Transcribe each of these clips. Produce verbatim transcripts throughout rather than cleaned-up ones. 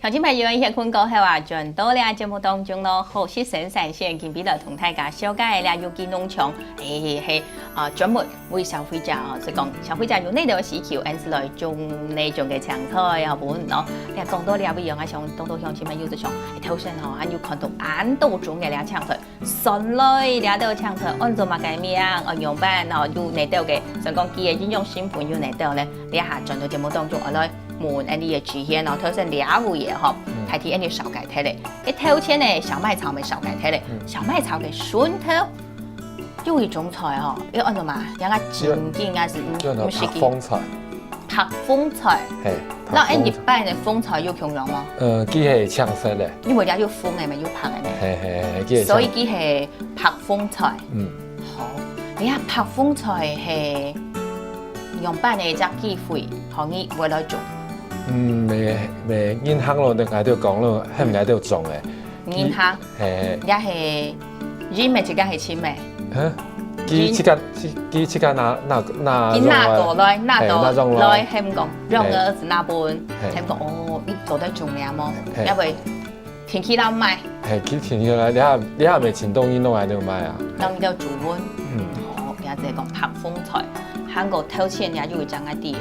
鄉親朋友，歇睏過後啊，轉到這節目當中咯，好食生產線，今晡日來同大家紹介个這有機農場，係，係，啊，專門為消費者哦，所以講消費者有哪兜需求，恁樣來種哪種个青菜啊，分哦。你講到這位哦，𠊎想當多鄉親朋友就想，欸，頭先吼，還有看到恁多種个這青菜， 選來這兜青菜安做麼个名，愛仰般，吼，有哪兜个，想講佢个營養成分有哪兜呢？這下轉到節目當中，愛來問恁樣个志賢哦，頭先這位个吼，嗯。大體恁樣紹介忒咧。該頭前呢，小麥草乜紹介忒咧，嗯。小麥草个脣頭有一種菜吼，要安做麼？讓佢緊緊啊，是，嗯，就安到毋係緊。白風菜。 白風菜。嘿，那恁一般个風菜有共樣無？呃，佢係青色个。因為佢有紅个嘛，有白个嘛。嘿，嘿，嘿，佢係青。所以佢係白風菜。嗯。好，你看白風菜係仰般个一隻機會，好，你會來種。嗯，無，無，人客咯，𠊎就講咯，喊𠊎就種个。 人客，嘿。也係陰个，一個係親个。哈？佢自家，佢，佢自家拿，拿，拿，佢拿過來，拿到，嘿，拿上來。來，喊講，讓兒子拿分，嘿。喊講，哦，你做得種了無？嘿。要不然，天氣摎賣。嘿，佢天氣摎，你還，你還無尋到你弄來就賣啊？讓你到主文。嗯。哦，了解講白風菜，還過頭前也有一張个地，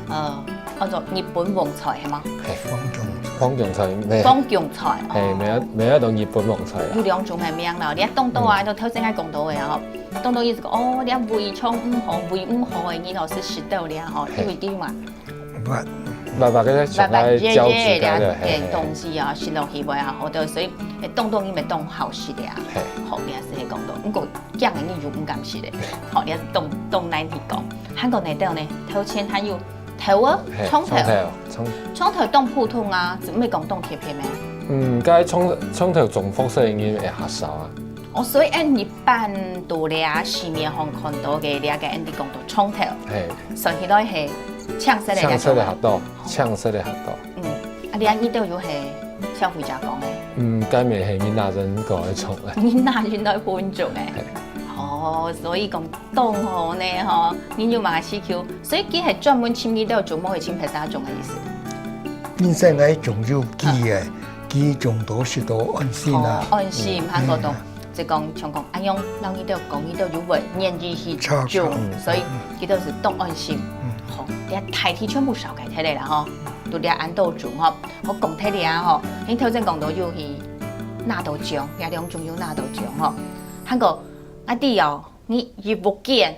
呃，叫做日本紅菜，係無？嘿。黃芎菜。黃芎菜，嘿。黃芎菜，嘿，哦。無愛，無愛當日本紅菜啦。有兩種个名啦，你看當多啊，嗯。就頭先𠊎講到个啊，吼，當多意思講，哦，你看胃腸毋好，胃毋好个，你老是食到了吼，嘿。因為對嘛。白，白白个，白白熱熱个，像該膠質个，嘿，嘿。東西啊，食落去會啊，好的，所以，欸，當多你乜當好食个啊。嘿。好，你還係會講到，毋過 這樣个你就毋敢食咧。好，你還是當，當難去講。還過哪兜呢？頭前還有豆仔，嘿，蔥頭。蔥頭，蔥。蔥頭當普通啊，就毋係講當特別咩？嗯，該蔥，蔥頭種福色个人會較少啊。哦，所以恁一般到這市面上看到个，這個恁樣講到蔥頭，嘿。算起來係青色个，青色个較多，青色个較多。嗯，啊，你看你都有係消費者講个。嗯，該乜係人拿人過來種个。人拿人來分種个。嘿。哦，所以講 當好呢，吼，你有麼个需求，所以佢係專門尋你兜種，無係尋別儕種个意思。人生來種有機个，啊。佢種到食到安心啊。哦，安心，嗯。還過到，嗯。就講，像講，恁樣，讓你兜講，你兜有會願意去種，著，著。所以，嗯。佢兜係當安心。嗯。好，這大體全部紹介忒咧啦，吼，都這恁多種，吼，好講忒咧啊，吼，你頭先講到有去拿到獎，這兩種有拿到獎，吼，還過，啊，對哦， 你一屋間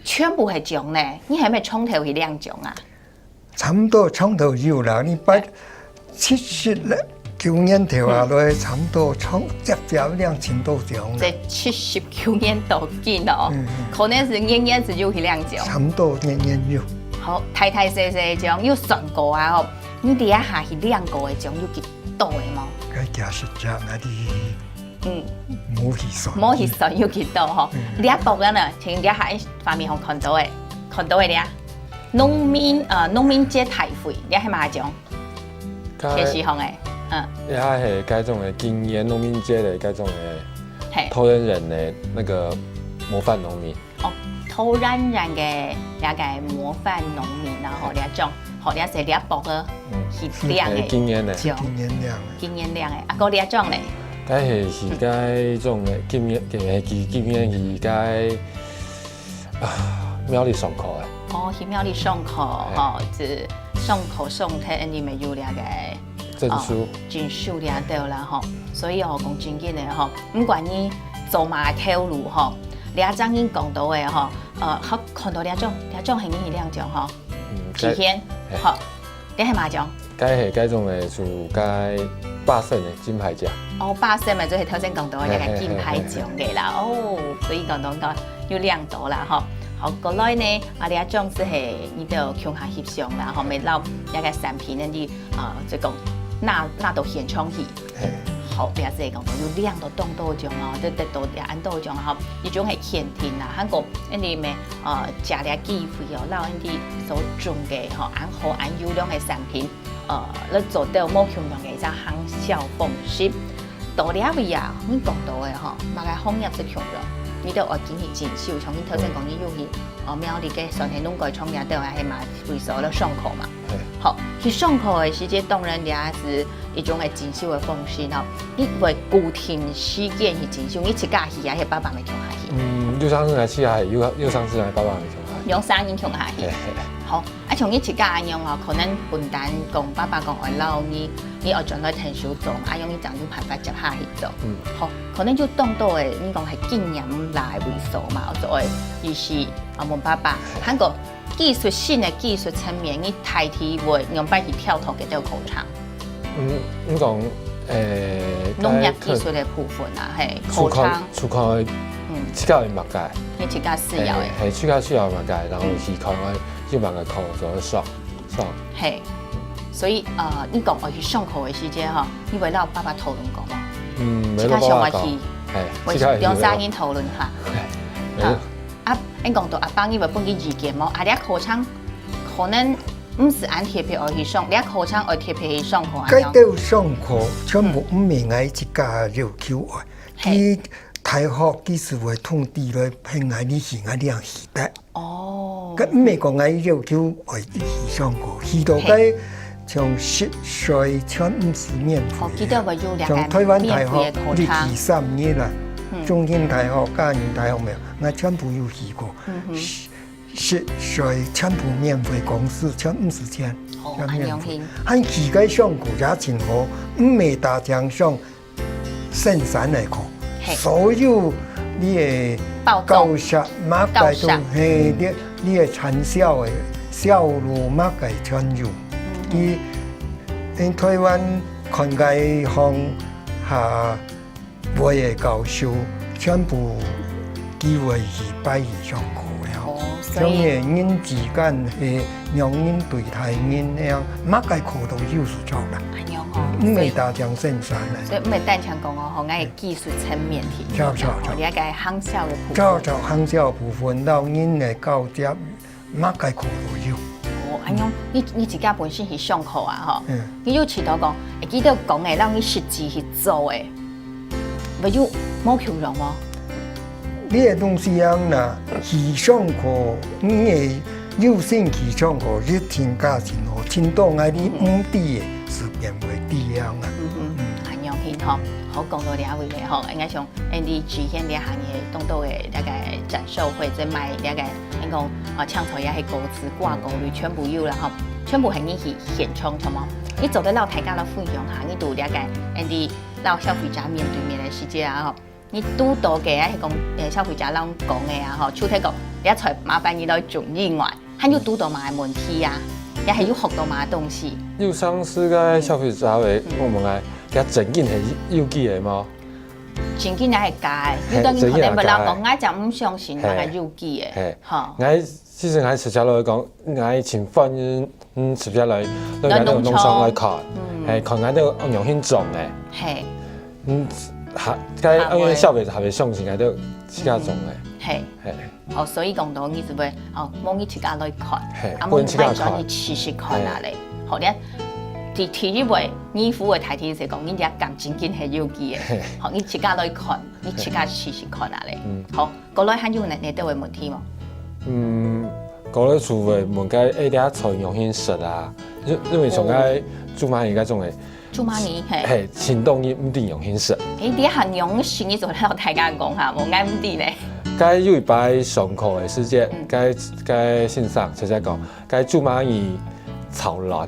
全部係獎呢，你係毋係從頭去領獎啊？差毋多從頭有啦，你八，哎。七十九年頭啊，嗯。來差毋多從接接領盡多獎啦。這七十九年到今哦，嗯，嗯。可能係年年係有去領獎。差毋多年年有。好，大大細細个獎有算過啊吼，你這下去領過个獎有幾多个無？該幾十隻啊，你 嗯。無去算。無去算有幾多吼。嗯。這駁仔呢，像這下畫面上看到个，看到个這，農民，呃，農民節大會，這係麼个獎？該，電視上个，嗯。這係該種个今年農民節个該種个，嘿。桃園人个那個模範農民。 哦，桃園人个這個模範農民啊，吼，這種，吼，這係這駁仔，嗯。去領个，欸，今年个。獎。今年領个。今年領个，啊，過這種咧？該係，係該種个，今年，係，係，今年係該，啊，苗栗上課个。哦，去苗栗上課，嘿。吼，係上課上忒，你乜有這個 證書。哦，證書這兜啦吼。所以吼，講真經个吼，毋管你做麼个頭路吼，這張人講到个吼，呃，好看到這種，這種係你去領獎吼，嗯，體現，該，嘿。吼，這係麼獎？該係該種个，係該八勝个金牌獎。哦，八勝嘛，就係頭先講到个這個金牌獎个啦。哦，所以講到講有領到啦吼。好，過來呢，啊，這種就係你兜共下翕相啦吼，乜摎這個產品呢，你 啊，就講拿，拿到現場去。嘿。好，這係講到有領到當多獎哦，得，得到恁多獎吼，一種係肯定啦，還過恁樣个，呃，借這機會哦，摎恁樣所種个吼，恁好恁優良个產品，呃，來做到無共樣个一隻行銷方式。到這位啊，你講到个吼，麼个行業係共樣，你都愛經歷進修，像你頭先講，你有去，呃，苗栗个算係農改場也對，還係嘛，為所咧上課嘛。嘿。好，去上課个時節，當然這係一種个進修个方式吼。你會固定時間去進修，你自家去，還係爸爸乜共下去？嗯，有當時𠊎自家去，有，有當時𠊎爸爸乜共下去。兩儕人共下去。嘿嘿。好，啊，像你自家恁樣哦，可能分擔講，爸爸講愛留你，你愛轉來𢯭手做，啊，用你正有辦法接下去做。嗯。好，可能就當多个，你講係經驗來為數嘛，所以意思啊，問爸爸，還過 技術性个技術層面，你大體會仰般去跳脫這兜課程？嗯，你講，誒，農業技術个部分啊，嘿，出口，課程，出口个，嗯，自家有麼个？你自家需要个。嘿，嘿，自家需要麼个，然後去看看有麼个課做得上，上。嘿，所以，呃，你講愛去上課个時間吼，你會摎爸爸討論過無？嗯，自家想愛去，嘿，自家有兩三人討論下。嘿，好。 啊，恁講到阿爸，你會分佢意見無？啊，這課程可能毋使恁特別愛去上，這課程愛特別去上課恁樣。該兜上課全部毋係𠊎自家要求愛，嘿。佢大學佢就會通知來，喊𠊎你去，𠊎這樣去得。哦。該毋係講𠊎要求愛去上課，去到該，嘿。 像食宿全毋使免費个。哦，佢兜會有這个像台灣大學免費个課程。日期三日啊，嗯。中興大學、嘉義大學無，𠊎全部有去過。嗯哼。食，食宿全部免費，公司全毋使錢，哦，全免費。恁樣形。還去該上課也真好，毋係單淨上 先生个課，嘿。所有你个報告，教學，麼个都，教學。嘿，你，你个產銷个銷路麼个全有。嗯。佢，因台灣看該項學位个教授，全部機會去拜去上課个吼。哦，所以像个人之間个，兩人對待人个，麼个課都有時做啦。恁樣哦，毋係單淨先生个。所以，所以毋係單淨講哦，吼，𠊎 技術層面去。著，著，著。哦，了解行銷个部分。著，著，行銷部分，摎人个交接，麼个課都有。哦，恁樣，你，你自家本身去上課啊，吼，嗯。你有試著講，會記得講个，摎你實際去做个，會有無共樣無？你个東西啊，若去上課，你个有心去上課，一定較真好，真多𠊎你毋知个，事變會知樣啊。嗯哼，嗯。恁樣去吼，好講到這位咧吼，應該像 Andy之前這下个當多个大概展售會，做賣這个，應講，啊，搶頭也係歌詞掛鉤鐳，全部有啦吼，全部係你去現場，著無？你做得摎大家來分享下，你對這个Andy摎消費者面對面个時節啊吼，你堵著个，還係講，誒，消費者摎你講个啊吼，就係講，這菜麻煩你來煮以外，還有堵著麼个問題啊，也係有學著麼个東西？有當時个消費者會問𠊎，這真經係有機个無？ 真經也係假个，嘿，有兜人可能會摎講，真經也假个。𠊎正毋相信，嘿。麼个有機个，嘿。吼。𠊎其實𠊎直接來講，𠊎請翻，嗯，直接來，來𠊎兜農場來看，來農場。嗯。嘿，看𠊎兜仰形種个。嘿。嗯，還，該，還會。因為消費者還袂相信𠊎兜自家種个。嗯，嘿。嘿。 哦，所以講到你就會，哦，無你自家來看，嘿，啊，無你買轉去試試看啊咧。嘿。好，你第，第一位，你服務个大體係講，你這敢真經係有機个。嘿。好，你自家來看，你自家試試看啊咧。嗯。好，過來還有哪，哪兜个問題無？嗯，過來就會問該，誒，這菜仰形食啊？因，因為像該，嗯。豬嫲𠊎該種个， 豬嫲𠊎，嘿。嘿，真多人毋知仰形食。誒，這下仰形你做得摎大家講下無？𠊎毋知呢。該有一擺上課个時節，嗯。該，該先生就在講，該豬嫲𠊎炒卵。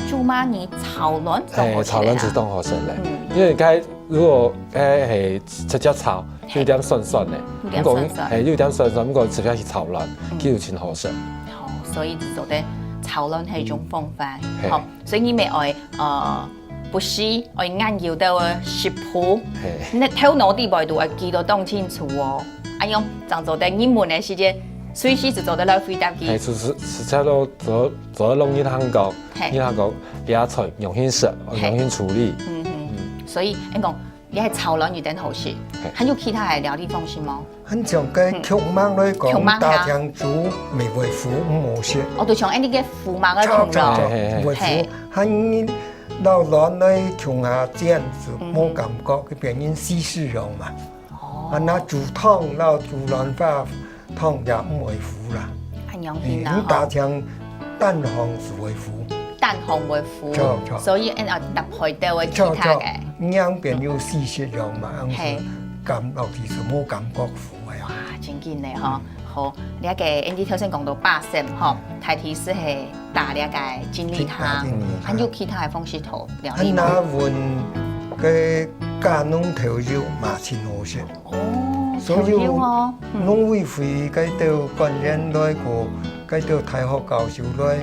豬嫲𠊎炒卵，嘿，當好食个啊。炒卵係當好食个。嗯。因為該如果，誒，係直接炒，嘿。有點酸酸个。有點酸酸。毋過，嘿，有點酸酸，毋過直接去炒卵，嗯。佢就真好食。哦，所以就做得炒卵係一種方法。嗯。嘿。好， 所以你乜愛，呃，不時愛研究到个食譜，嘿。你頭腦裡背都愛記到當清楚哦。恁樣正做得人問个時節，隨時就做得來回答佢。嘿，就係，係差不多做，做得弄一項講，嘿。一項講，這菜仰形食，嘿。仰形處理。嗯哼。嗯。所以，恁講， 你係炒卵有當好食，嘿。還有其他个料理方式無？還像該，嗯。畜肉來講，畜肉啊。單淨煮乜會苦，毋好食。哦，就像恁呢个苦肉个畜肉。炒，炒，炒，嘿，嘿，嘿。毋會苦。嘿。還摎卵來共下煎，就無感覺，嗯哼。佢變成西式肉嘛。哦。啊，若煮湯，摎煮卵花， 湯也毋會苦啦。恁樣形啦，嗯，吼。你單淨蛋黃就會苦。暗紅皮膚，著，著。所以恁樣搭配到个其他个。著，著。兩片有四十樣嘛，恁樣係。係感落去就無感覺苦个啊。哇，真緊呢吼。好，這个Andy頭先講到八仙吼，大體係打這个精力湯，精力湯。還有其他个方式好料理無？啊，那阮个加濃豆油嘛真好食。 哦，所以豆油哦，嗯。農委會該兜官員來過，該兜大學教授來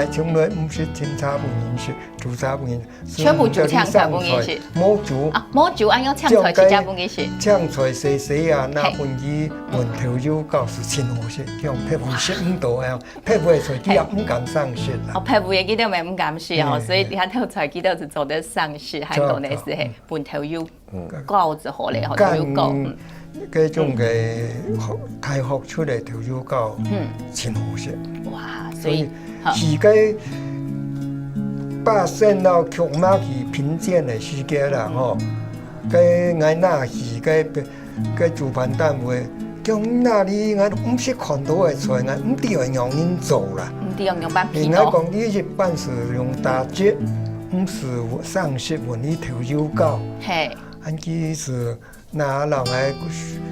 ，𠊎從來毋識清茶分佢食，煮茶分佢食，全部煮清茶分佢食。無煮。啊，無煮，恁樣青菜直接分佢食。青菜洗洗啊，拿分佢燜豆油膏係真好食，像別位食毋到个，別位菜佢也毋敢生食啦。哦，別位个佢兜也毋敢食哦，嘿，所以這兜菜佢兜係做得生食，還講个係，嘿，燜豆油。 嗯。膏就好咧，吼，豆油膏，嗯。該種个大學出來豆油膏，嗯。真好食。哇，所以，所以，哈。佢个八仙摎菊麻去評鑑个時間啦，吼，該𠊎拿去該，該主辦單位，講哪裡𠊎毋識看到个菜，𠊎毋知愛仰般做啦。毋知愛仰般評哦。𠊎講你一般係用打汁，毋係生食分你豆油膏。嘿。 恁佢係拿落來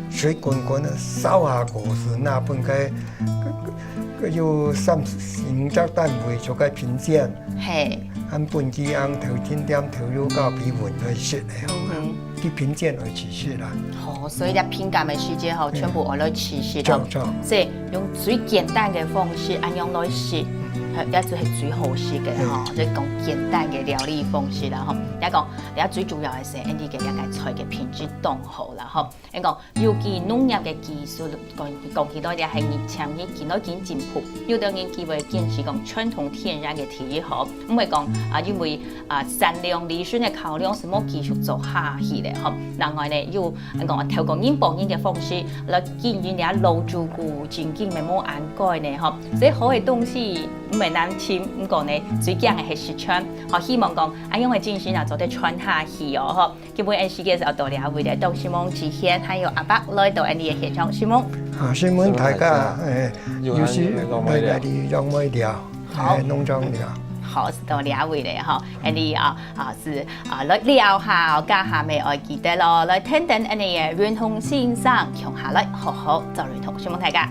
水滾滾燒下過，係拿分該，該，該有三，三隻單位做个評鑑，嘿。恁分佢恁頭天點豆油膏分佢來食个，嗯哼。佢評鑑來試食啦。哦，所以這評鑑个時間吼，嗯。全部愛來試食哦。著，著。所以用最簡單个方式，恁樣來食，嗯。也就係最好食个吼，嗯。就講簡單个料理方式啦吼。也講 這最主要个係，恁樣个這个菜个品質當好啦，吼。恁講，有機農業个技術，講，講起來這係日漸日緊來緊進步。有兜人佢會堅持講傳統天然个第一好，毋會講啊，因為啊產量、利潤个考量係無繼續做下去咧，吼。另外呢，又恁講透過人幫人个方式來經營這老祖古，正經乜無恁該呢，吼。所以好个東西毋會難尋，毋過呢，最驚个係食穿。好，希望講恁樣个精神啊，做得傳下去哦，吼。 今晡日个時間就到這位咧，當承蒙志賢還有阿伯來到𠊎等个現場，承蒙。啊，承蒙大家，誒，有時來，來，來，讓我聊，好。誒，農場聊。好，就到這位咧，吼，𠊎等啊，啊，係，啊，來尞下，哦，家下乜愛記得咯，來聽聽𠊎等个運動先生，共下來好好做運動，承蒙大家。